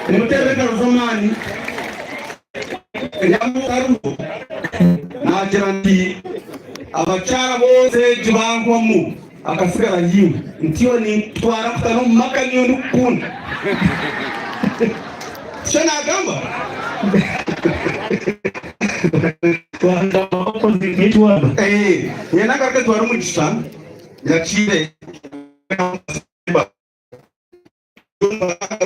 Nimuteera engaro z'amaani. Naagira nti, Abakyara boona egi baahwamu, akatsigara iwe. Ntyo ninkutwara kutana omu maka niyo ndikukunda. Tikyo naagamba? Nyine agaruke ntware omugisha nyakiire.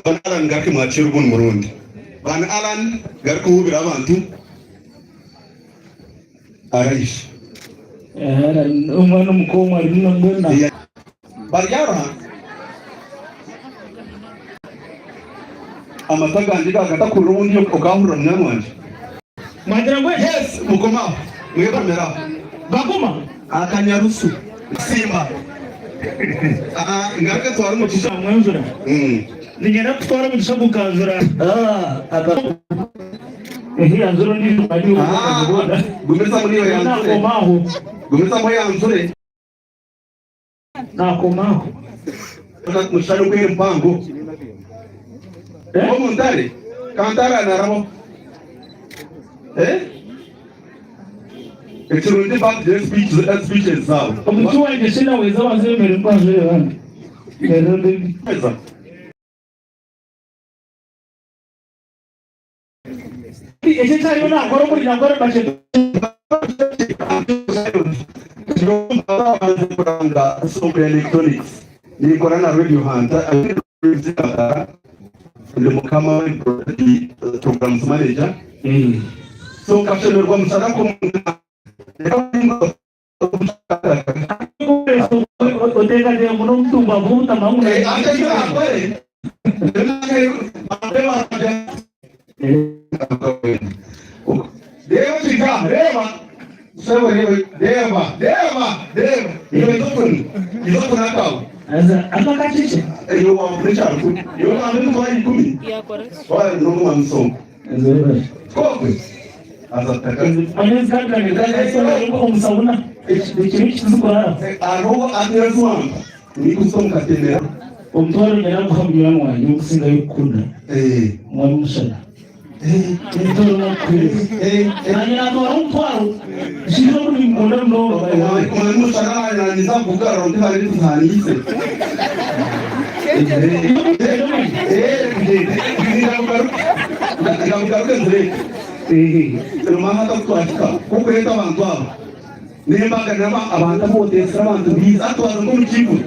Bana Allan garuke mwakiire ogundi murundi. Bana Allan garuka ohubire abantu araije. Omwana omukoomwe ari nambwenu. Bari aroha amata gangye gakatakurira obundi okahurira munywani wangye. Mwagira ngu Yes mukome aho mwekomere aho. Baguma. Akanyarusu simba Aa ngaruke ntware omugisha. Mwanzura. Niinyenda kutwara omugisha ogu nkanzura. Ehi yanzura ondiijo mwanya ogu akagibona. Gumizamu niyo yanzure. Naakoma aho. Gumizamu oyanzure. Naakoma aho. Mushana okwera mpango. Omuntare kantara narabaho. Eh? Ekirungi bakugira speeches zaabo. Omucwi wangye shi naweza abanze yemere ngu ajwere abandi. Merera baby. Eki eki ariyo nakora omuri Nyankore Budget. Kuranga Sonko Electronics ninkora na Radio Hunter ndi mukama we programs manager so nkashemererwa mushana Oteekateeka ngu n'omutumba gw'obutama ngu Reeba kika reeba sebo reeba reeba reeba reeba iwe izokuni izokuni akawe Akakakikye. Iwe wafuna ekyarukumi iwe wampa emitwaro ikumi waaba n'omwana musonko Koko aza kutaka. Omu sauna ekiro ekiturikurara. Hariho ateereza wampa nikuza omu katemera. Omutwaro nyine guha munywani wangye orikusingayo kukunda Mwami Mushana. Omutwaro nagukuhereza. Nanye natwara omutwaro nshaija ogu nimukunda munonga by the way. Mwami Mushana nanyiza kukugarura ntibare nituzaanise. Ndamugaruke nzireke. Rumaha atakutwahika kukureeta abantu aba nembaga naba abantu abu oteesire abantu biiza atwaza nk'omu kiiburo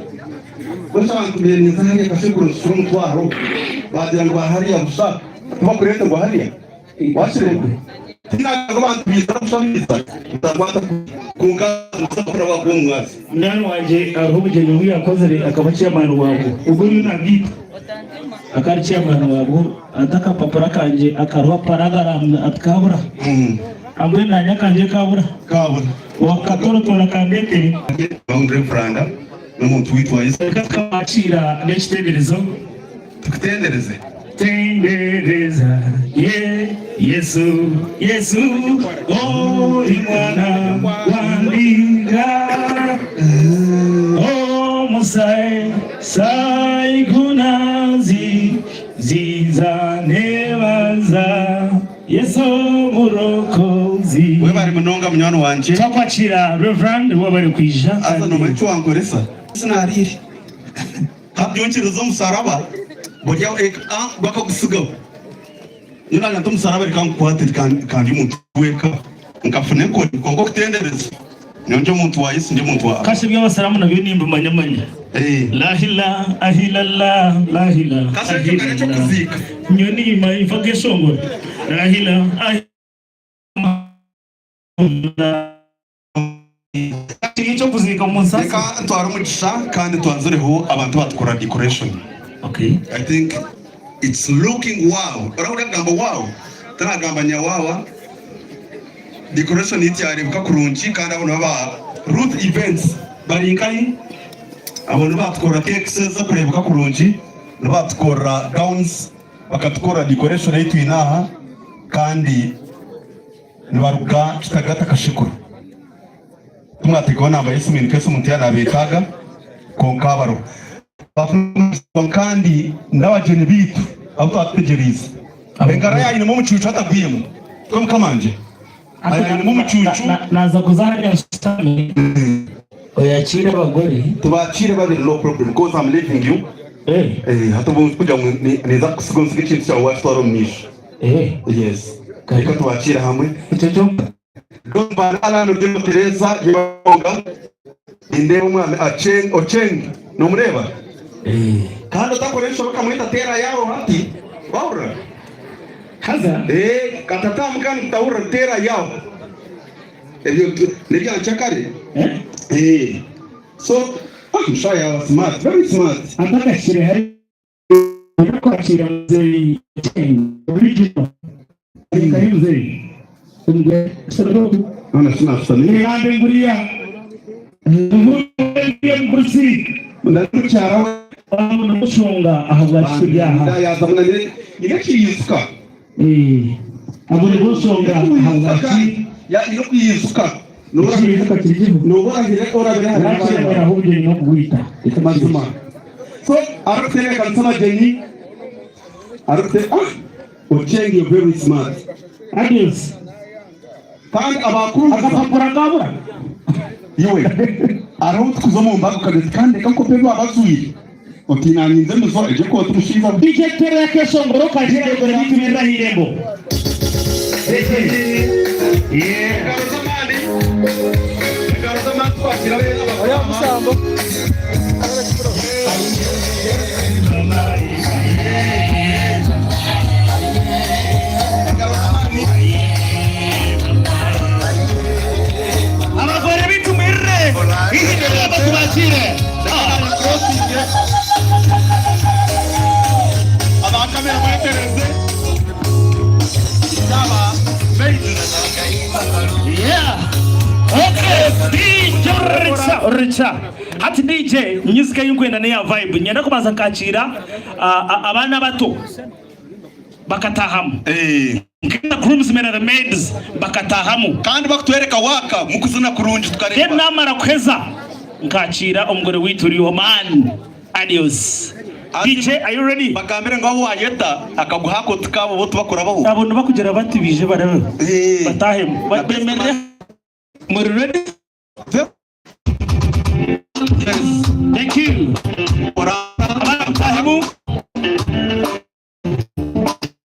busha abantu beninza hariya kashekuro nshushure omutwaro bagira ngu bahariya busha tibakureeterwa hariya wakireeba tinagira ngu abantu biiza busha biiza otakwata kwonka kuraba kw'omwazi. Munywani wangye hariho obugyenyi obu yakozire akaba chairman wabwo ogwo oriyo nabwita akaba ari chairman wabwo ati akapapura kangye akariho paragaramu ati kabura ambwenu nanye akangye kabura wakatorotoora kandetere. Reveranda n'omuntu waitu wa Yesu. Reka tukamwakiira n'ekitenderezo. Tukutendereze. Tendereza ye Yesu, Yesu ori mwana wa ndiga Omusae saikunazi ziza nebaza Yesu omurokozi. Webare munonga munywani wangye. Twakwakira Reverand webare kwija Haza kandi. nomanya eki wankoresa? Sinariire. Habyonkyereza omusaraba buri bakagusigaho. Nyowe nagira nti omusaraba reka ngukwate kandi omuntu w'eka nkafuna enkoni kwonka okutendereza nyowe ndi omuntu wa Yesu ndi omuntu wa. Kasha eby'abasiramu nabyo nimbimanya manya. Lahila ahilala lahila Kasha ekyo kare ahilala eky'okuziika. Nyowe nimanya nfa nk'eshongoro lahila ahilala. Kiri eky'okuziika omu nsasi. Reka ntware omugisha kandi twanzureho abantu batukora decoration. Okay. I think it's looking wow. Orahurira kugamba wow? Tinagamba nyawawa. Decoration yaitu yareebeka kurungi kandi abo nibo ba Ruth Events bari nkahi? Abo nibo batukorera cakes ezirikureebeka kurungi, nibo batukorera gowns, bakatukorera decoration ei twine aha kandi Nibaruga Kitagata Kashekuro. Timwateekaho namba y'esimu in case omuntu yaaba naabeetaaga kwonka baruho. Kandi n'abagyenyi baitu abu twaba tutegyereize. Engaro yaayinemu omucuucu atagwiremu. Tikwo mukama wangye? Ayaayinemu omucuucu. Naaza kuza hariya nshutame oyakiire abagore. Tubakiire babiri no problem coz am leaving you. Hati obu ndikugira ngu ninza kukusiga onsige ekintu kyawe wakitwara omu maisho. Yes. Reka tubakiire hamwe. Ekyo kyonka. Don Banana Oryemo Tereza Yebonga nindeeba omwami Acheng Ocheng nomureeba kandi otakora enshobe okamweta teera yaawe hati wahurira Haza. Eeh katatamu kandi kutahurira teera yaawe ebyo nebya nkyakare eeh so ah mushaija yaaba smart very smart. Atakahikire hariya. Nina kwakira muzeyi Ocheng original Nkahi muzeyi None sinashutamire. Ngambe nguriya nguriya mugurusi Ndamukyara we. Namushonga ahabwa kiri aha. Ndayaza munanire nyine ekiyizuka. Abo nibo nshonga ahabwaki. Nyine okuyizuka. Ekiyizuka kiriho. Noba orahire orabire ahari Wakiremera aho obugyenyi n'okugwita. Mazima. So arikutebeekanisa abagyenyi arikute ah Ochieng you're very smart. Adios. Kandi abakuruza. Akapapura kabura. Iwe hariho tukuza omu mbaga ukagira oti kandi reka nkope ebi babazwire oti nanye nze mizo egyo ekooti mushaija we. DJ Terry akeshongoro kakigogore bitu birira aha irembo. Engaro z'amaani engaro z'amaani tukwakira abeera Abagore bitu mwirire haihi n'irembo tubakiire. Aba kamera mwetereze yaba maids. Yeah. Okay, DJ Richa, Richa. Hati DJ, music ei nkwenda neya vibe. Niinyenda kubanza nkakiira abaana abato bakatahamu. Nka groomsmen and maids bakatahamu. Kandi bakutwereka waaka mukuzina kurungi tukareeba. Then namara kuheza nkakiira omugore waitu oriho man. Adios. DJ are you ready? Bagambire ngu abu wayeta akaguha ako tikaabo bo tibakurabaho. Abo nibakugira bati baije barebeho batahemu. Bemerere. Muri ready? Thank you. Abarikutahamu.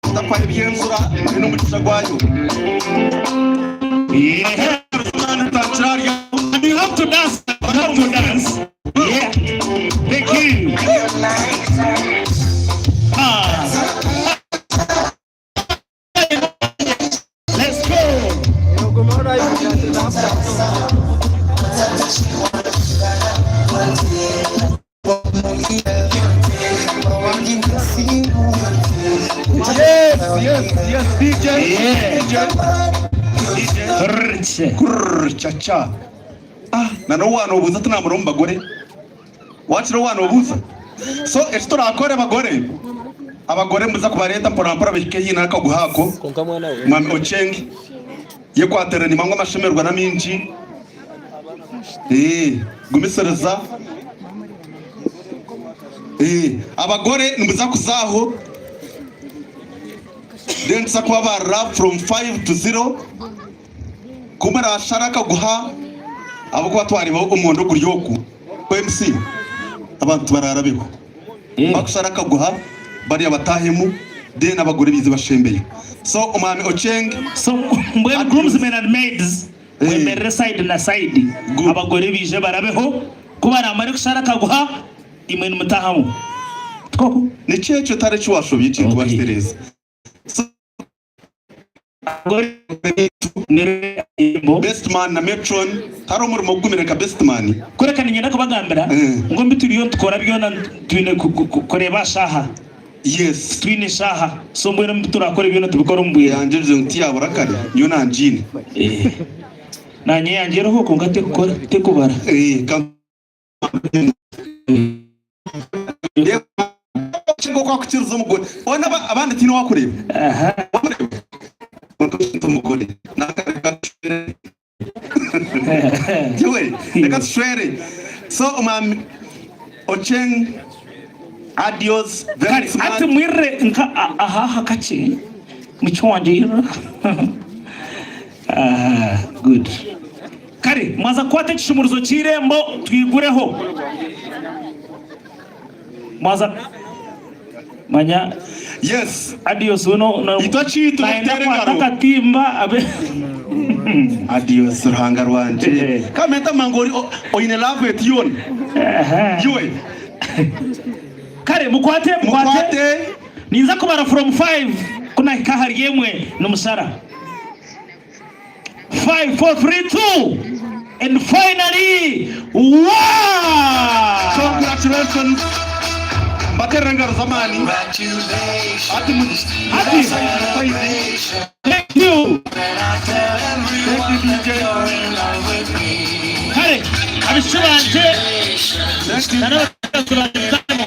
Kutafaho eby'enjura n'omugisha gwayo. Yeah. You have to dance. You have to dance. Yeah. Thank you. Ah. Let's go. Yes, yes, yes, DJ. Yeah. DJ. Rrrr. Kurr, cha cha. Ah, na n'obu waanobuuza tinamura omu bagore. Waakira obu waanobuuza. So eki turakore abagore, abagore nimuza kubareeta mporampora bahike haihi n'akaguha ako. Mwami Ochieng yekwatirire nimanya ngu amashemererwa n'amaingi. Eeh, gumisiriza. Eeh, abagore nimuza kuza aho then tuza kubabarira from 5 to 0. Ku murashara akaguha ahabw'okuba twareeba omwondo guri oku. MC, abantu baraarabeho. Bakushara akaguha bariya batahemu then abagore baize bashembeyo. So omwami Ochieng. So mbwenu groomsmen and maids mwemerere side na side abagore baije barabeho ku baramare kushara akaguha imwe nimutahamu. Tikwo? Niki ekyo tari eki washobya ekintu wakitereeza. So Best man na matron tihariho omurimo ogugumire nka best man. Kureka niinyenda kubagambira ngu omu bi turiyo nitukora byona twine kureeba aha shaaha. Yes. Titwine shaaha, so mbwenu omu bi turakore byona tubikore omu bwire. Eyangye ogize ngu tiyabura kare, nyowe nangiine. Naanye eyangye eriho kwonka tekukora, tekubara. Nk'oku akukiriza omugore. Boona abandi tihaine owakureeba. Wamureeba? Kwonka oshange omugore nanka reka tushwere. Iwe reka tushwere. So omwami Ochieng. Adios very Kare smart. hati mwirire nka aha aha kakye mukye wangye yirira. Aha good. Kare mwaza kukwata ekishumuruzo ky'eirembo twigureho. Mwaza manya Yes. Adios we no no Itwe ekiitu nayenda n'okuteera kukwata engaro. akatimba abe Adios Ruhanga rwangye. Kamenta mangu ori oine love eti yoona. Iwe. Kare mukwate mukwate Mukwate. Ninza kubara from 5 kunahika ahari emwe nimushara. 5 4 3 2 and finally 1. Congratulations. Mbaterera engaro z'amaani. Ati mu Ati. Side. Thank you. Thank you DJ. Kare abishiki bangye Thank you. na n'abakazi bangye mutaamu.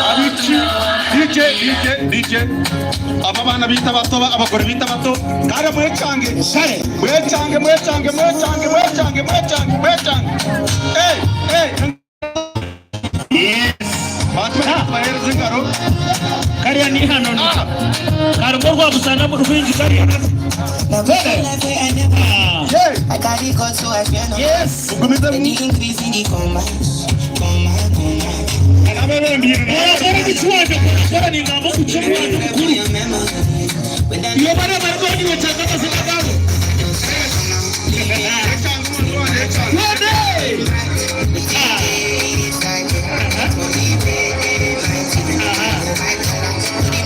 Abici DJ DJ DJ. Aba baana biita bato abagore biita bato kare mwecange. Kare. Mwecange mwecange mwecange mwecange mwecange mwecange. Hey hey. Yes. Bantu bahereza engaro. Kariya ni hano ni. Karimu orwa busana rwingi kariya. Ah. Yeah. Yes. Ugumizemu. Ora mukiwanja kora ningamba okuca omwanya mukuru. Iwe bariya bari nibakyanga amazina gaabo. Twende! Ah.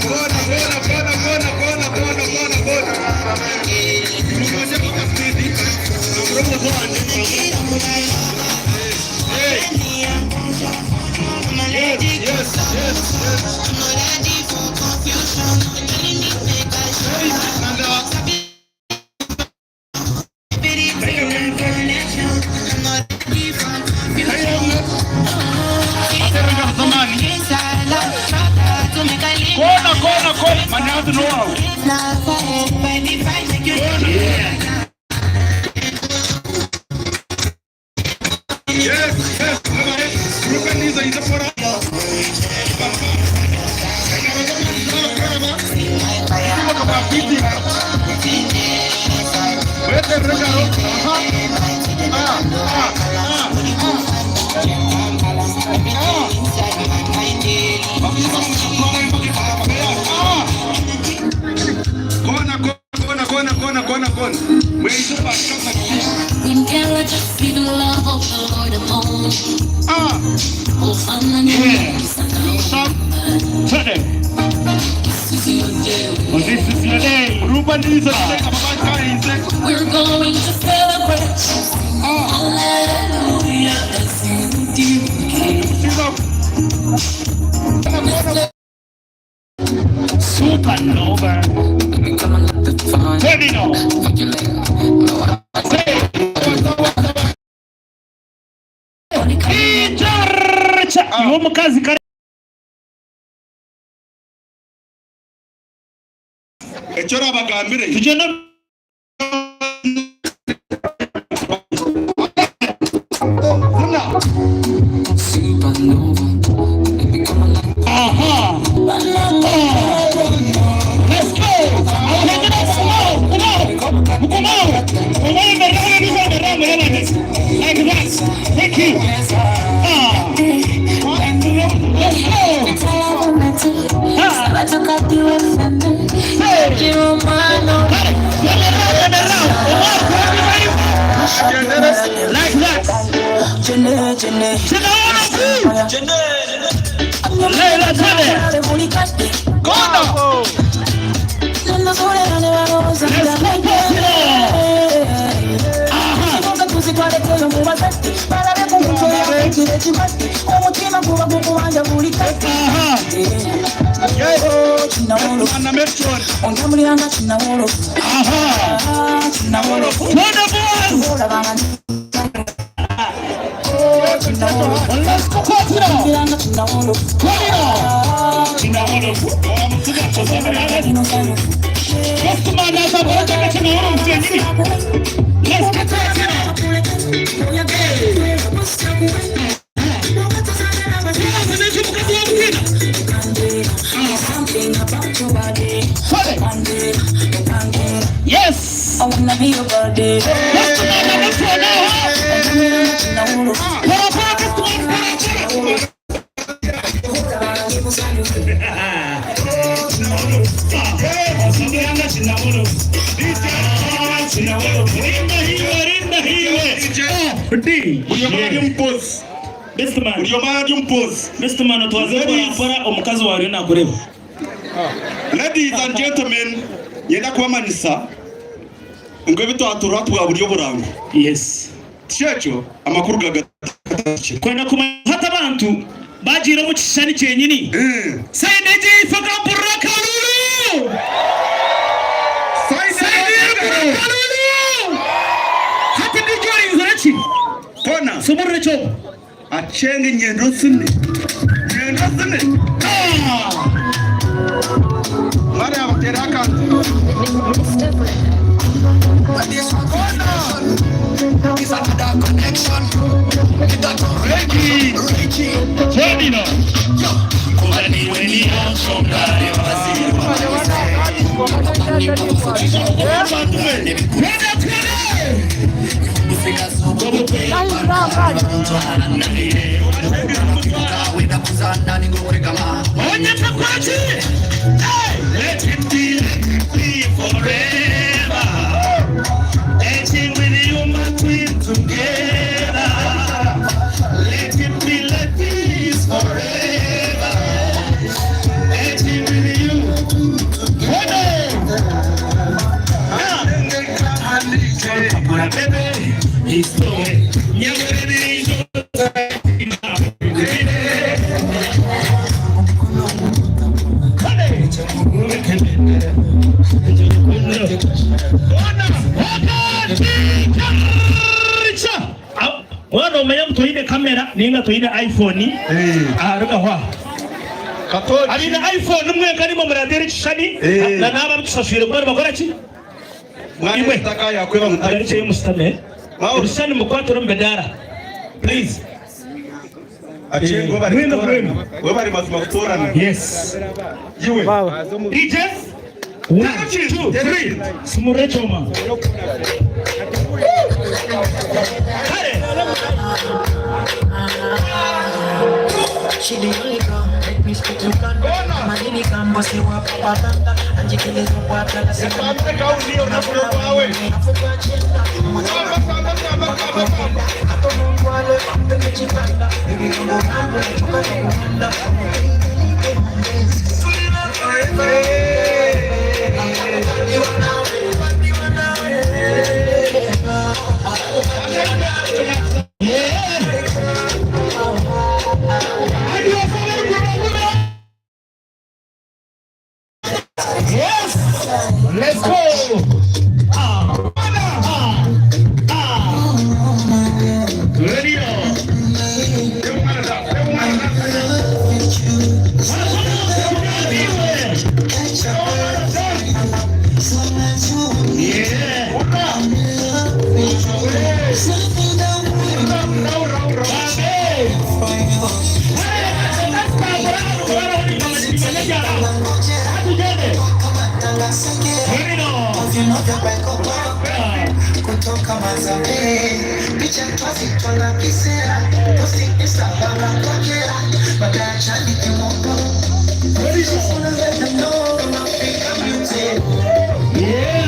Kona kona kona kona kona kona kona kona. Mukoze kwa speed. Hey. Yes, yes, yes, yes. Hey, nanda. Baterera engaro z'amaani. Kona kona kona. Manyatu no wawe. Yes, yes. Rubendiza izapora. Engaro z'amaani z'abakuraba. Kuboka bwa piti. Weterera engaro. Aha. Ah, ah, ah, ah. Ah. Ah. Kona, kona, kona, kona, kona, kona. Mweyizo bakasa. Ah. Twende. This is your day. Rubendiza ababakarinze. We're going to celebrate. Hallelujah. Dancing with you. Siza. Kona, kona. Supernova. Twende no. Say. Icha. Iwe omukazi kare. Ekyo orabagambire. Tugyende. Zina. Aha. Let's go. Mukumao. Mukumao. Like that. Thank you. Ah. Let's go. Ah. Say. Like that. Leila twende. Kona. Let's go Popular. Aha. Aha. Yes. Ana metron. Aha. Twende boys. Let's go Popular. Twende. Let's get it. Buri omwe ari omu pose. Buri omwe ari omu pose. Ladies and gentlemen, nyenda kubamanyisa ngu ebi twaturira twa buri oburango. Tikyo? Amakuru gagatakye. Kwenda kumanya hati abantu bagiire omu kishushani kyenyini. Sayidi egi eyaife akampurira akaruru! Sayidi Sayidi ey'akaruru! y'eruguru akaruru! Hati DJ orinzire ki? Kona Sumurura ekyobo. Achenge nyenda osine. Nyenda osine. Mara yabateera akantu. Waaba noomanya ngu toine kamera nainga toine iPhone, rugaho aho. Abaine iPhone mwenka nimwe murateera ekishushani na n'abo abu tushashwire kuba nibakora ki? Imwe mugarukyeyo mushutame, ebishushani mubikwatire omu bidaara please. Mwena mwena. Yes. DJ, one, two, three, sumurura ekyoma. Kare. Yes! Let's go! Ah! Ah! Ah! Radio! Yeah!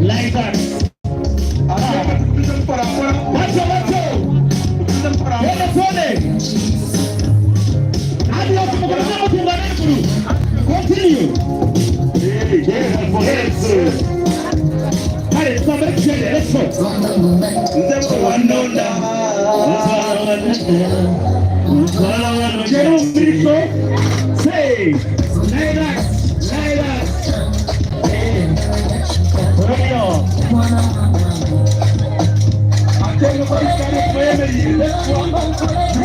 Like that. Wacho, wacho. Twende, twende. Hadi hapo mkono tuunganeni. Continue. Yes. Kale, tutambule tugende. Let's go. Nze wanonda. Jerome Brito. Say. Like that. Like that. Romeo. Let's go. Yes, yes.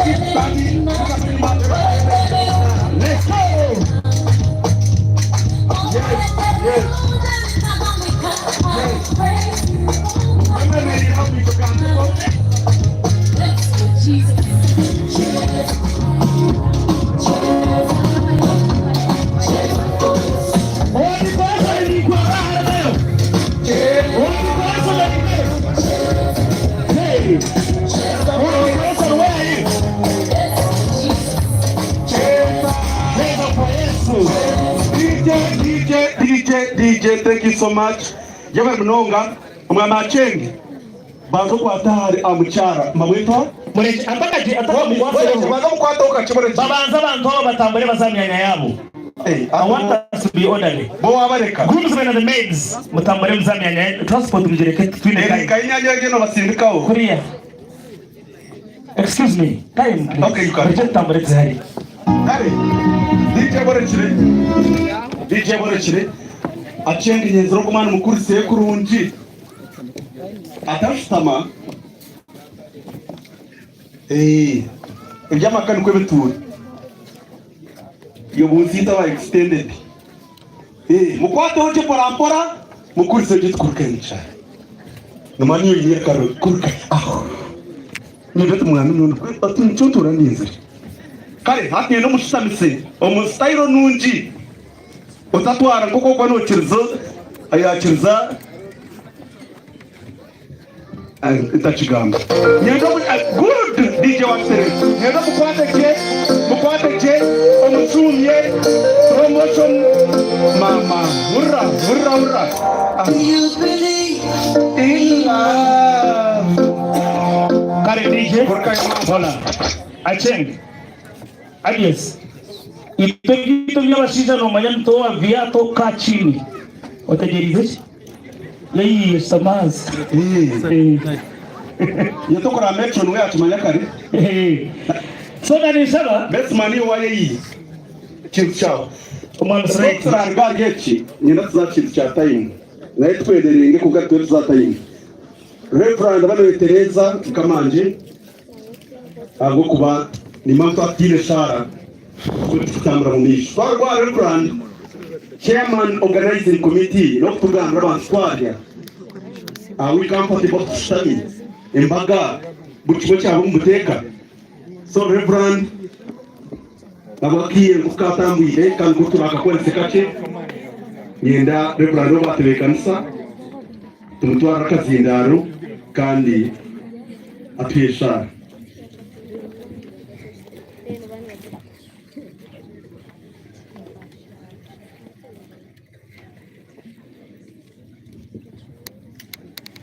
Hey. Only person, where are you? Cheza kwa Yesu. DJ, DJ, DJ, DJ, thank you so much. Yewe munonga, omwami Acheng. Banza okwata ahari amukyara mamwitwa Mureke atakaje atakamukwasa. Banza mukwata okakibona. Babanza abantu abo batambule baza myanya yabo. Hey, I want us to be orderly. bo wabareka. Groomsmen and the maids mutambule muza myanya transport mugireke twine Eri time. kainyanya geno basindikaho. Kuriya. Excuse me. Time please. Okay, you can. Mureke tutambule tuzihari. Kale, DJ Borekire. DJ Borekire. Acheng nyenzero kumwana mukuru sekurungi. Atashutama. Eh, ebyamaka nikwo bituura. Iyo bunsi ba extended. Eh, mukwateho kye mpora mpora mukurise gye tukuruka cyane. Noma niyo yiye karo kuruka aho. Niba tumwami none ati tura ninzira. Kale hati no mushamise omu style nungi. Otatwara nkoko kwa nokiriza ayakiriza ntakigamba. Nyenda good DJ Waxere. Nyenda mukwate kye mukwate kye omusumye promotion mama hurra hurra hurra. You believe In love. Kale DJ. Hola. Acheng. Adios. Ibyo ngibyo by'abashinja nomanya ntoa viato kaa chini. Otegerize ki? Yayiye samazi. Eh. Yatokora metro we atumanya kare. Eh. So nanisaba Best man waye yi. Kintu cyawe. omwami Sraiti. Turanga geki nyenda tuza kintu kya time. Naye twederenge kubwa twe tuza time. Reverend bano Teresa Kamanje ago kuba ni mpamvu atine shara tutambura mu misho. Twarwa Reverend Chairman Organizing Committee no kutugambira abantu twarya. Are we comfortable tushitami embaga buri kimwe cyabo muteka. So Reverend nababwiye ngo katambwire kandi ko turakakwese kake ngenda Reverend batebe kanisa tumutwara akazindaro kandi atweshara.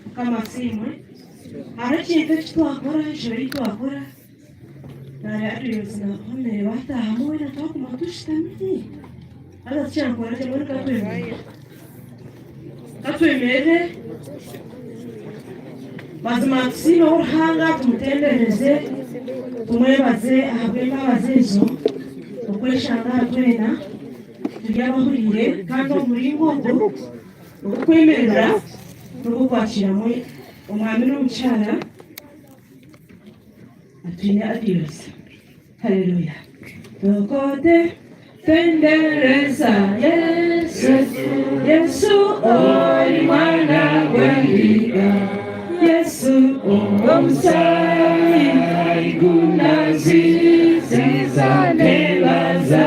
Mukama asiimwe. Hariho ekintu eki twakora enshobe ei twakora nari nakomere batahamu wena twaguma tushutami haza tukyankora gye mbwenu katwemere katwemere mazima tusiimeho Ruhanga tumutendereze. Tumwebaze ahabw'embabazi ezo okweshanga aha twena turi abahuriire kandi omu muringo ogu ogw'okwemerera n'ogw'okwakiiramu omwami n'omukyara Atwine Adios. Haleluya. Tukote tendereza Yesu, Yesu oli mwana gw'endiga, Yesu omusaayi gunaziziza nebaza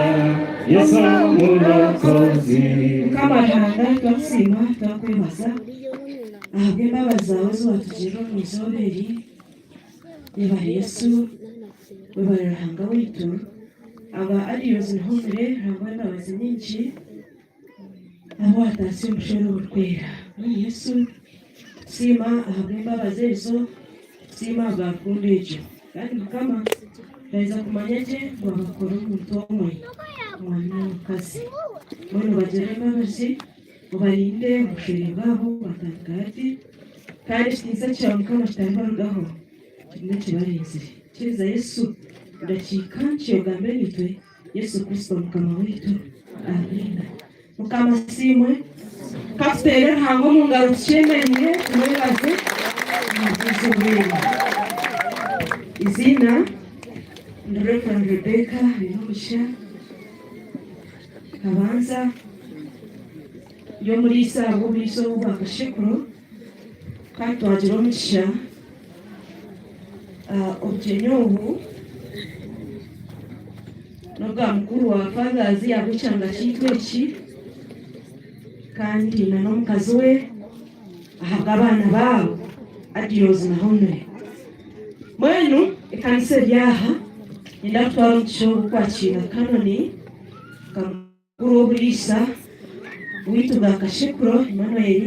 Yesu omurokozi. Mukama Ruhanga twakusiima twakwebaza ahabw'embabazi zaawe ezi watugirira omu izooba eri. Webare Yesu, webare Ruhanga waitu. Aba Adios Nihomire Ruhanga w'embabazi nyingi ahu watatsya omushwere oburikwera. Mbwenu Yesu tukusiima ahabw'embabazi ezo, tukusiima ahabwa rukundo egyo. Kandi Mukama twaheza kumanya gye ngu abakora omuntu omwe, omwami n'omukazi. Mbwenu obagirire embabazi, obarinde omu bushwere bwabo batandika hati. Kandi ekitiinisa kyawe Mukama kitaribarugaho, kigume kibarinzire. Kiriza Yesu, edakiika nkye ogambe naitwe, Yesu Kristo Mukama waitu. Amiina. Mukama asiimwe. Ka tuteere Ruhanga omu ngaro tukyemereire tumwebaze ahabw'eizooba eri. Eiziina ndi Rev. Rebecca Bainomugisha Kabanza. Ndi omuriisa ahabw'oburiisa obu bwa kashekuro kandi twagira omugisha obugyenyi obu n'obwa mukuru wa Fathers ahabw'ekyanga kyaitu eki kandi na n'omukazi we ahabw'abaana baabo Adios na Honore. Mbwenu ekanisa eri aha niinyenda kutwara omugisha ogu kwakiira Canon nka Mukuru w'oburiisa waitu bwa Kashekuro Emmanuel,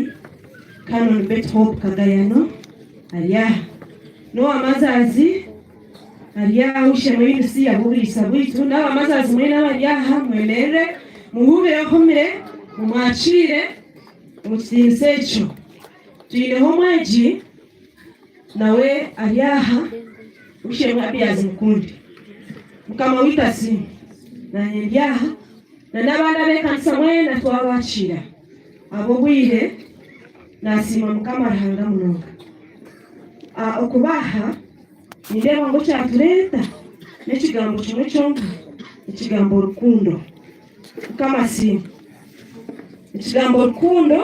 Canon Betty Hope Kagayano ari aha. N'owa Mazazi ari aha Ow'eishe-emwe Eunice ahabw'oburiisa bwaitu. N'aba Mazazi mwena abari aha mwemerere muhuubire ohumire mumwakiire omu kitiinisa ekyo. Twineho omwegi nawe ari aha Ow'eishe-emwe Abiaz Mukundi. Mukama waitu asiimwe. Naanye ndi aha na n'abandi ab'ekanisa mwena twabakiira. Ab'obwire nasiima Mukama Ruhanga munonga. Okuba aha nindeeba ngu ekyatureeta n'ekigambo kimwe kyonka, ekigambo rukundo. Mukama asiimwe. Ekigambo rukundo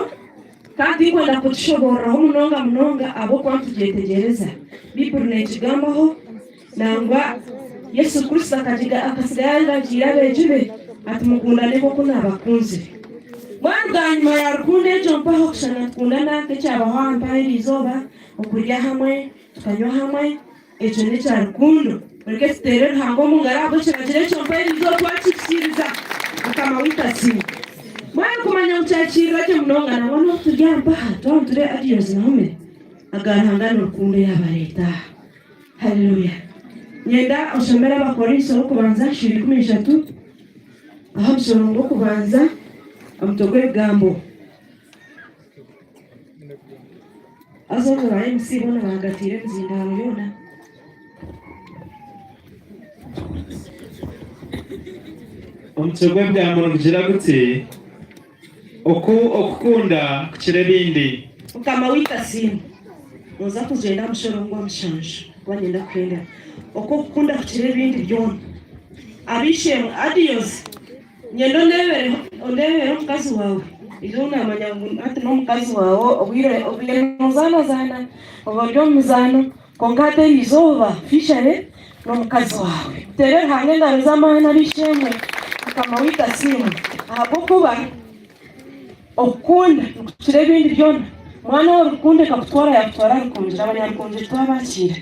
Kandi tinkwenda kukishoboororaho munonga munonga ahabw'okuba nitugyetegyereza. Baiburi neekigambaho, nangwa Yesu Kristo akatsiga yaaragiire abeegi be ati, Mukundane nk'oku naabakunzire. Mbwenu bwanyima ya rukundo egyo mpaho kushana nitukundana nk'ekyabaho aha mpaha eri izooba, okurya hamwe, tukanywa hamwe, ekyo n'ekya rukundo. Mureke tuteere Ruhanga omu ngaro ahabw'ekiragiro ekyo mpaha eri izooba twakihikiiriza. Mukama waitu asiimwe. Mbwenu kumanya ngu kyakirira gye munonga nangwa n'obu turi aha mpaha twaba nituri Adios Naomi, aga Ruhanga ni rukundo eyaabareeta aha. Haleluya! Nyenda oshomere Abakorinso ab'okubanza shuura 13 aha omushorongo gw'okubanza omutwe gw'ebigambo. Haza obwo ba MC boona bahagatiire emizindaaro yoona. Omutwe gw'ebigambo nigugira guti, Oku okukunda kukira ebindi. Mukama waitu asiimwe. Noza kugyenda aha mushoro gwa mushanju kuba niinyenda kuhendera. Oku okukunda kukira ebindi byona. Ab'eishe-emwe, adios. Nyenda ondeebereho ondeebere omukazi waawe. Ijo naamanya ngu hati n'omukazi waawe obwire obwire noozaanazaana oba ori omu mizaano kwonka hati eri izooba officially n'omukazi waawe. Muteere Ruhanga engaro z'amaani ab'eishe-emwe. Mukama waitu asiimwe ahabw'okuba okukunda nikukira ebindi byona. Mwana we rukundo ekakutwara yaakutwara Rukungiri. Abanyarukungiiri twabakiira.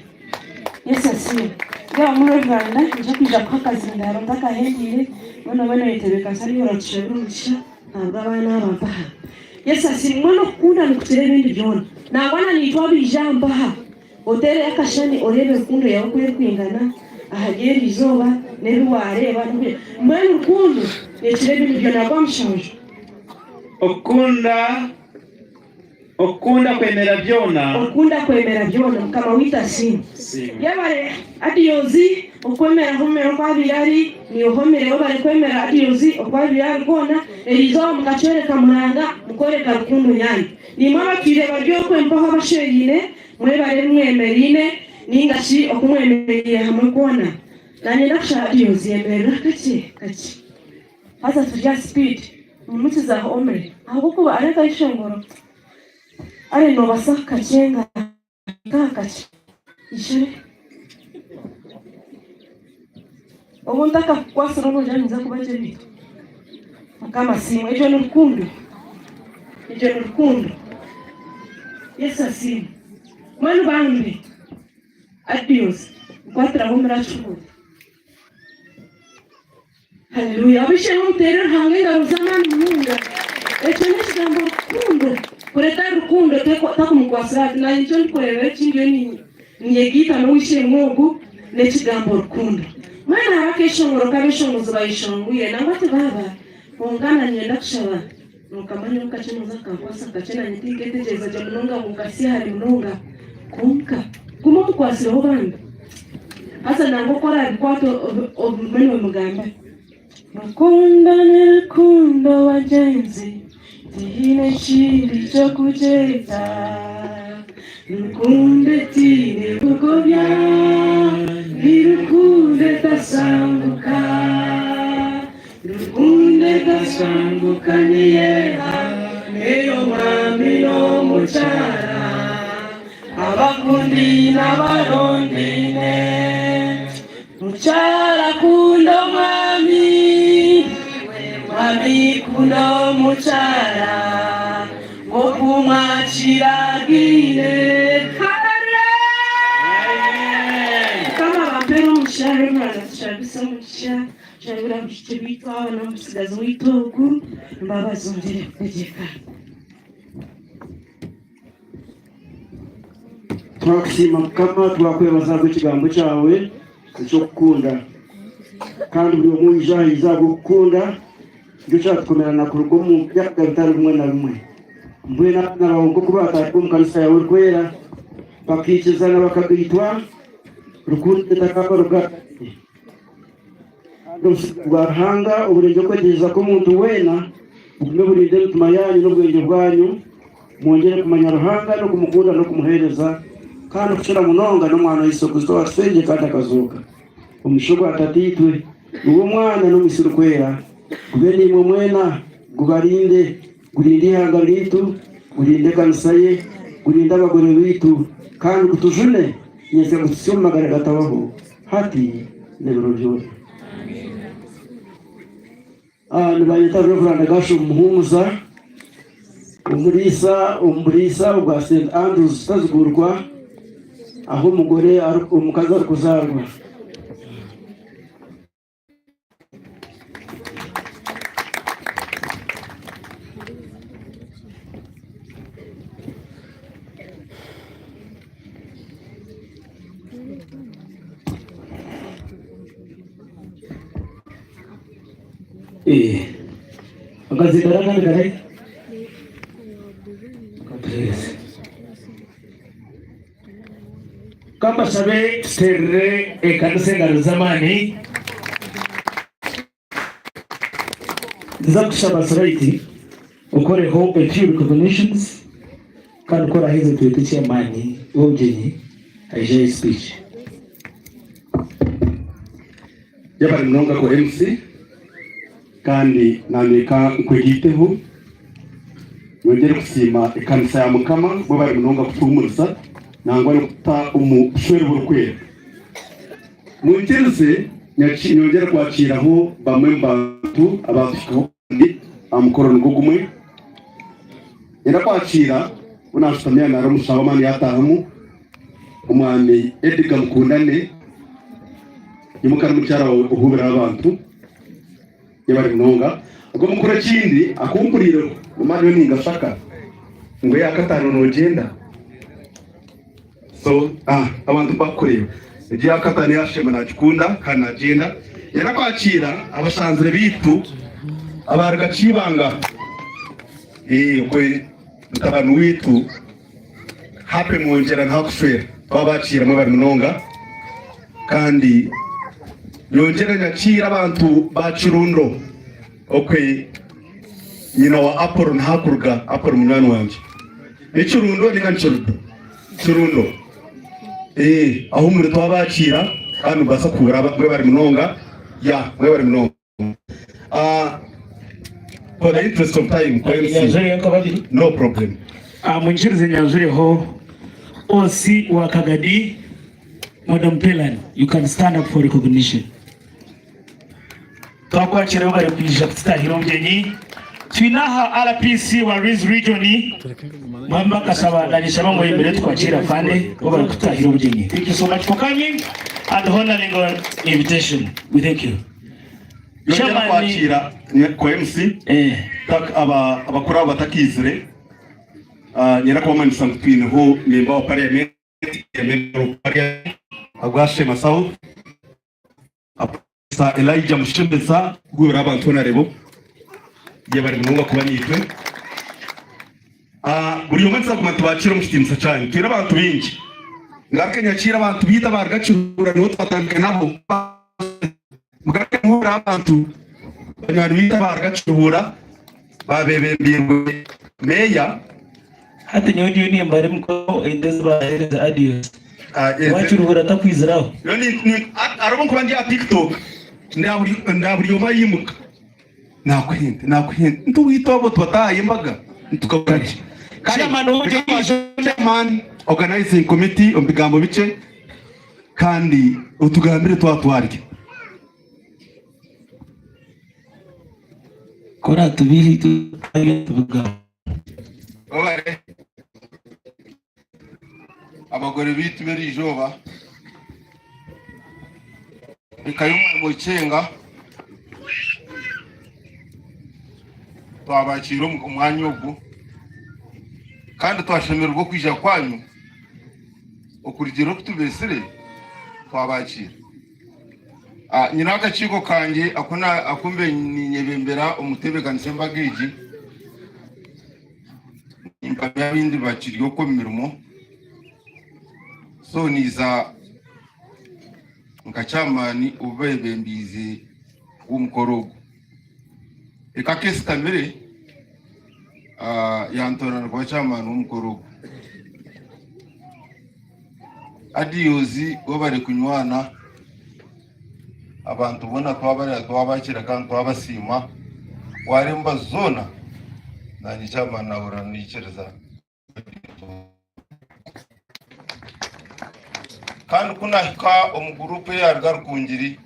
Yesu asiimwe. Yaaba muri Rwanda nyija kwija kuha akazindaaro ntakahendeire mbwenu obe noyetebekanisa niiwe oratushabira omugisha ahabw'abaana aba mpaha. Yesu asiimwe mbwenu okukunda nikukira ebindi byona. Nangwa na naitwe abaija aha mpaha oteereyo akashushani oreebe rukundo yaawe oku erikwingana ahari eri izooba n'ebi waareeba mbwenu rukundo nekira ebindi byona. Gwa mushanju. Okukunda. Okukunda kwemera byona. Okukunda kwemera byona. Mukama waitu asiimwe. Yebare Adios. Okwemera Homere oku abaire ari, niiwe Homere webare kwemera Adios oku abaire ari kwona, eriizooba mukakyoreka Muranga, mukooreka rukundo yaanyu. Naimwe abatwire bari okwe mpaho abashweraine, mwebare ebi mwemereine nainga shi oku mwemereire hamwe kwona. Naanye ndakushaba Adios yemerera kakye kakye. Haza turi aha sipiidi, nyimukizaho Homere ahabw'okuba ari akayeshongoro, are noobaasa kukakyenga. Kakakye ishare obu ntakakukwasire onogira ninza kuba gye beitu mukama asiimwe egyo ni rukundo egyo ni rukundo yesu asiimwe mbwenu bambi adios nkwatiraho omurashubuura Haleluya! Ab'eishe-emwe muteere Ruhanga engaro z'amaani munonga. Ekyo n'ekigambo rukundo. Kureka rukundo takumukwasire ati, Naanye nikyo ndikureebera eki ndiyo ninyegaita n'ow'eishe-emwe ogu n'ekigambo rukundo. Mbwenu hariho akeshongoro k'abeshongozi bayeshongwire nangwa tibaaba kwonka nanye ndakushaba nokamanya omu kakye noza kukankwasa kakye nanye tinketegyereza gye munonga ngu nkasya hare munonga kwonka guma omukwasireho bambi. Haza nangwa oku oraabikwata ogume noomugambira. Rukundo ni rukundo bagyenzi, tihaine kindi ky'okugyeta. Rukundo etaine bugobya, ni rukundo etasanguka. Rukundo etasanguka niyo eha, ey'omwami n'omukyara. Abakundaine abarondaine. Mukyara kunda omwami, mwami kunda omukyara, nk'oku mwakiragaine. Mukama abampere omugisha Reverend atushabise omugisha, tushabire abaishiki baitu aba n'omutsigazi waitu ogu, embabazi zongyere kutegyeka. Twakusiima Mukama, twakwebaza ahabw'ekigambo kyawe eky'okukunda. Kandi buri omwe oija aha yaija ahabw'okukunda, nikyo kyatukomerana kuruga omu byaga bitari bimwe na bimwe. Mbwenu abaana baawe nk'oku baatandika omu kanisa yaawe erikwera, bakaikirizana bakagaitwa, rukundo etakabaruga ahari. Kandi obusinge bwa Ruhanga oburengye okwetegyereza kw'omuntu weena, bugume burinde emitima yaanyu n'obwengye bwanyu, mwongyere kumanya Ruhanga n'okumukunda n'okumuheereza, kandi okukira munonga n'Omwana wa Yesu Kristo owaatufeereire kandi akazooka. Omugisha ogwa Tataitwe, niwe Omwana n'Omwitsyo Orikwera, gube naimwe mwena, gubarinde, gurinde eihanga ryaitu, gurinde ekanisa ye, gurinde abagore baitu, kandi gutujune nyentsya gutuhitsye omu magara agatabaho. Hati n'ebiro byona. Ah, nibanyeta Reverand Gershom Muhumuza, omuriisa omu buriisa obwa St Andrews Kitazigurwa, ahu omugore omukazi arikuzaarwa. Akazindaro akandi kari katuheereze. Ka mbashabe tuteerere ekanisa engaro z'amaani. Nza kushaba Siraiti okoreho a few recognitions kandi ku oraheze twete chairman w'obugyenyi aije ahe speech. Yebare munonga ko MC kandi nanye ka nkwegaiteho nyongyere kusiima ekanisa ya Mukama mwebare munonga kutuhumuriza nangwa n'okututa omu bushwere oburikwera. Mwikirize nyongyere kwakiiraho bamwe omu bantu abaatuhikaho kandi aha mukoro nigwo gumwe. Nyenda kwakiira ou naashutamya nari omushaho w'amaani yaataahamu, Omwami Edgar Mukundane, nyimuka n'omukyara waawe ohuubireho abantu. Yebare munonga. Ogwo mukuru ekindi akumpuriireho nomara nyowe ningashaka ngu eyakataano nogyenda. So ah, abantu bakureeba egyo yakataano yashema nagikunda kandi nagyenda. Yenda kwakiira abashanzire baitu abaruga Kiibanga eh, okwe mutabani waitu Happy Mwongyera niho akushwera. Twabakiira mwebare munonga kandi. Nyongyere nyakiire abantu ba Kirundo okwe nyina wa Apollo niho akuruga, Apollo munywani wangye. Ni Kirundo ninga ni Kirudo? Kirundo. Eh, ahu muri twabakiira kandi nimubaasa kuhurira mwebare munonga. Ya, mwebare munonga. Ah, for the interest of time, kwa MC, Nyanjureyo nka babiri. no problem. Ah, munyikirize nyanjureho OC wa Kagadi, Madam Pelan, you can stand up for recognition. Twakwakira abu bari kwija kututahira obugyenyi. Twine aha RPC wa Rwizi Region, Mwami Bakashaba na Nishaba ngu oyemere tukwakire afande bo bari kututahira obugyenyi. Thank you so much for coming and honoring our invitation. We thank you. Yongera Chairman, kwakira kwa MC eh, tak aba abakuru abo batakiizire ah, nyera kubamanyisa ngu twineho member wa parliament member of parliament agwa Sheema South Professor Elijah Mushemeza gwibura abantu honarebo yebare munonga kuba niitwe Ah, buri omwe nituza kuguma nitubakiira omu kitiinisa kyanyu twine abantu baingi ngaruke nyakiire abantu baitu abaruga Kiruhura nibo twatandika nabo Mugaruke muhurire abantu banywani baitu abaruga Kiruhura babebembeirwe meeya. Hati nyowe ndiyo nimbara emikono ente ezi bahereza Adios. Ah, eze- Wakiruhura takwiziraho. Nyowe ni- ni- a- hariho nkuba ndi aha TikTok nda buri omwe ayimuka nakuhente nakuhente ntuwitwa abo tubataaha embaga nitukakora ki? Kale, Chairman w'obugyenyi. Chairman, organizing committee omu bigambo bikye. Kandi otugambire twaba twarya. Ku oraatubihe itwe twarya tubigamba. Mwebare abagore baitu b'eriizooba eka y'omwami Okenga twabakiira omu mwanya ogu kandi twashemererwa okwija kwanyu. Okurugiirira oku tubeetsire, twabakiira. Nyine akakiiko kangye aku mbe ninyebembera omu kutebeekanisa embaga egi. Nimpamya abandi bakiri okwo omu mirimo. So niiza nka chairman obeebembiize w'omukoro ogu. Eka kesitamire yantoorana kuba chairman w'omukoro ogu. Adios webare kunywana abantu boona twabareba twabakira kandi twabasiima waremba zoona nanye chairman nahurira naikiriza Kandi ku naahika omu guruupu eyaruga Rukungiri,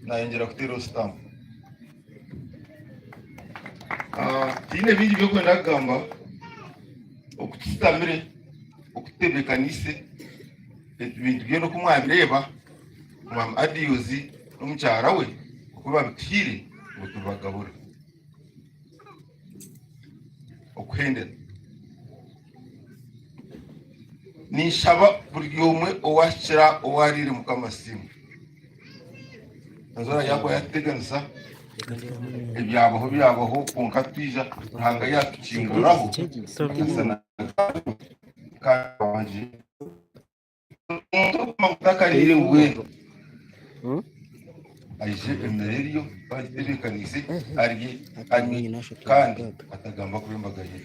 naayongyera kuteeraho sitampu. Tihaine bingi by'okwenda kugamba, oku tushutamire, oku tutebeekaniise, ebintu byona oku mwabireeba, Mwami Adios n'omukyara we oku babituhaire ngu tubagabure. Okuhendera. Ninshaba buri omwe owahikira owariire Mukama asiimwe. Enjura yagwa yatuteganisa, ebyabaho byabaho kwonka twija Ruhanga yatukinguriraho akasana kandi Omuntu okuguma ngu takariire mbwenu aije emere eriyo bagitebeekaniise arye anywe kandi atagamba kubi embaga ye.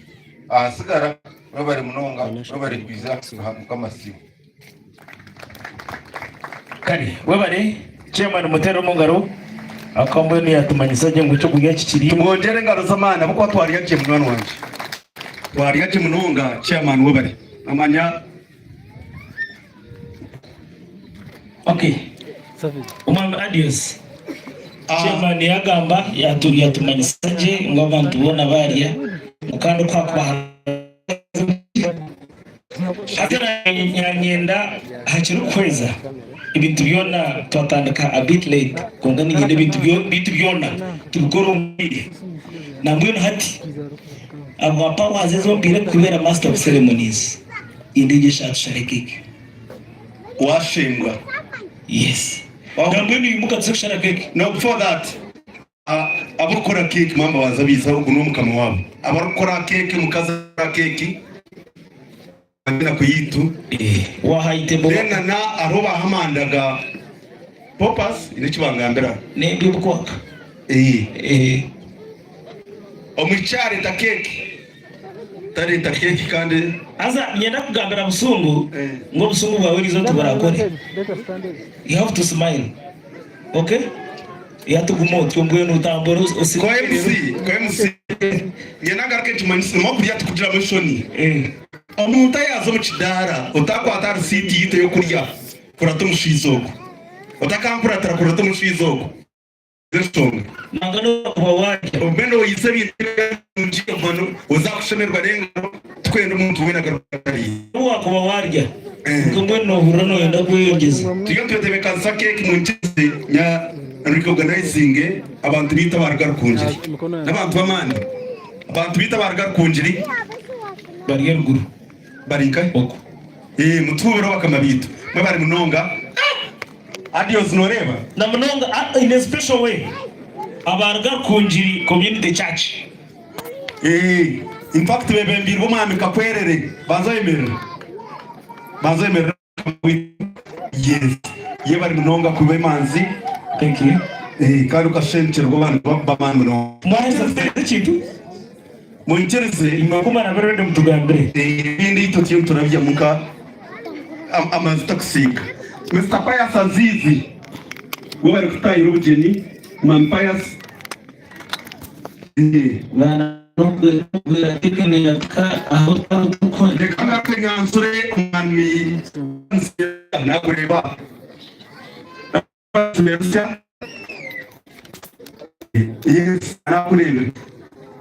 Ahasigara webare munonga webare kwiza Mukama asiimwe. Kare webare chairman mutere omungaro ahakuba mbwenu yatumanyisa gye ngu ekyokurya kikiri. Tumwongyere engaro z'amaani ahabw'okuba twarya gye munywani wangye. Twarya gye munonga chairman webare. Nomanya. Okay. Omwami Adios. Chairman yagamba yatu yatumanyisa gye ngu abantu boona barya ngu kandi oku hakuba hati nanyenda hakiri kuhweza ebintu byona twatandika a bit late kwonka niinyenda ebintu bintu byona tubikore omu bwire nambwenu hati ahabwa powers ezi ompaire kubeera master of ceremonies. Endeegye eshatu tushare keeki. Washengwa. Yes. Nambwenu imuka tuze kushara keeki. No before that abarikukora keeki mwaba mubanza biiza ogu n'omukama waabo. Abarikukora keeki omukazi arikukora keeki na kuyitu. Wahaitebo. Then na hariho bahamanda ga. Poppers haine eki bangambira. N'embi obukwaka. Eeh. Omwishiki areeta keeki. Tareeta keeki kandi. Haza niinyenda kugambira Busungu ngu obusungu bwawe eriizooba tiburakore. You have to smile. Ok? Hati guma otyo mbwenu otambure Ko MC, ko MC, nyenda ngaruke nkimanyise ngu okurya tikugiramu enshoni. Omuntu ayaaza omu kidaara otakwata aha risiiti yitu ey'okurya kurata omushaija ogwo. Otakankuratira kurata omushaija ogwo. Enshonga. Nangwa n'obu wakuba warya. Obumwe noyiza ebintu ebirungi obumwe ozakushemererwa n'engaro tikwenda omuntu weena agaruke atariire. N'obu wakuba warya kwonka mbwenu nohurira noyenda kweyongyeza. Turiyo nitwetebekanisa keeki munkirize nya reorganizinge abantu baitu abaruga Rukungiri n'abantu b'amaani abantu baitu abaruga Rukungiri Bari eruguru. Bari nkahi? Okwo. Mutuhubireho bakama baitu mwebare munonga. Adios noreeba. Na munonga in a special way abaruga Rukungiri community church. Eeh in fact bebembiirwe omwami Kakwerere banza oyemerere banza oyemerere yes yebare munonga kuba emanzi Thank you. Eh, kandi okashenkyerwa abantu b'amaani munonga. Mwaheza kutereeza ekintu? Munyikirize. Imwe ku murabe ready mutugambire. Ebindi itwe turiyo niturabyamu nka amanzi takusiiga. Mister Pius Azizi we bari kutahira obugyenyi. Mwami Pius. Reka ngaruke nyanzure omwami nakureeba. Yes, nakureebire.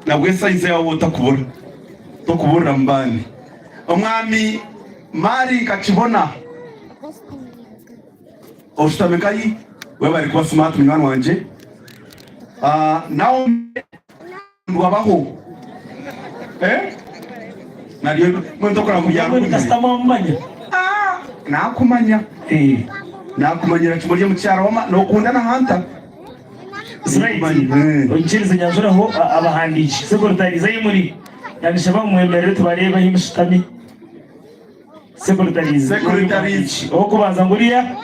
Nabwo esayizi yawe otakubura. Tokuburira mu bandi. Omwami Mari Kakibona oshutami nkahi? Webare kuba smart munywani wangye. Naomi Wabaho eh naryo mbwenu tokora ngu Mbwenu kasita mwamumanya. Ah nakumanya Eh. Nakumanyira kimwe ori omukyara wama nokunda na Hunter. Right. Oikirize nyanjureho abahandiiki. Secretaries ahi muri nabishaba mwemerere tubareebe ahi mushutami. Secretaries. Secretaries. Ow'okubanza nguriya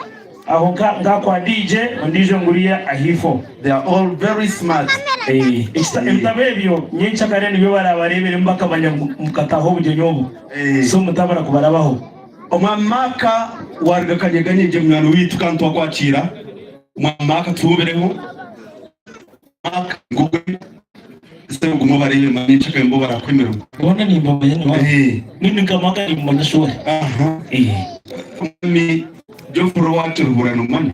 aho nka nka kwa DJ ondiijo nguriya ahaifo. They are all very smart. Eh, ekita- ebitabo ebyo nyenkyakare nibyo barabareeberemu bakamanya ngu mukataaha obugyenyi obu. Eh. So mutabura kubarabaho. Omwami Maaka waruga Kanyeganyegye munywani waitu kandi twakwakiira. Omwami Maaka tuhubireho. Mark Ngugwe ese guma obareebe manya enkyakare nibo barakuha emirimo. Boona nimbamanya nyowe. Eh. Mbwenu nka Mark nimumanya sure. Aha. Eh. Omwami Geoffrey owa Kiruhura nomumanya?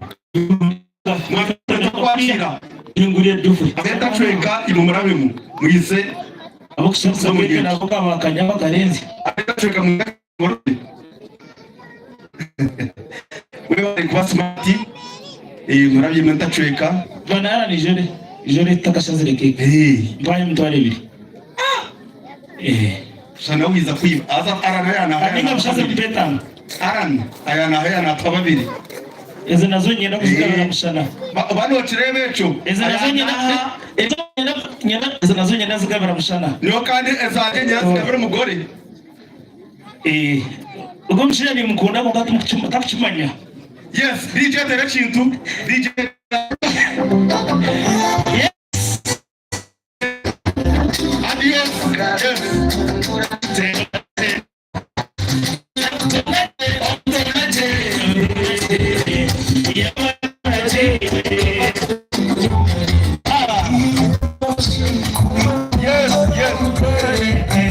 Mwami twakwakira. Hingurire Geoffrey. Ab'entacweka imwe murabemu mwize. Ab'okushabisa keeke nabo kabakanya bakarenze. Ab'entacweka mwize murore. Mwebare kuba smart eh murabye imwe ntacweka. Bwana Alan ijore ijore tutakashazire cake. Eh. Mpaye emitwaro ebiri. Eh. Shana wiza kwiba. Aza Alan ayana Kandi ayana. nkamushaze mpa etaano. Alan ayana ayana atwa babiri. Ezi nazo nyenda kuzigabira mushana. Oba nokireba ekyo. Ezi nazo nyenda ezo nyenda nyenda ezi nazo nyenda zigabira mushana. Nyowe kandi ezangye nyenda zigabira omugore. Eh, ogwo omushaija nimukunda kwonka takukimanya. Yes, DJ tera ekintu. DJ Yes. Adios. Yes. Yes, yes.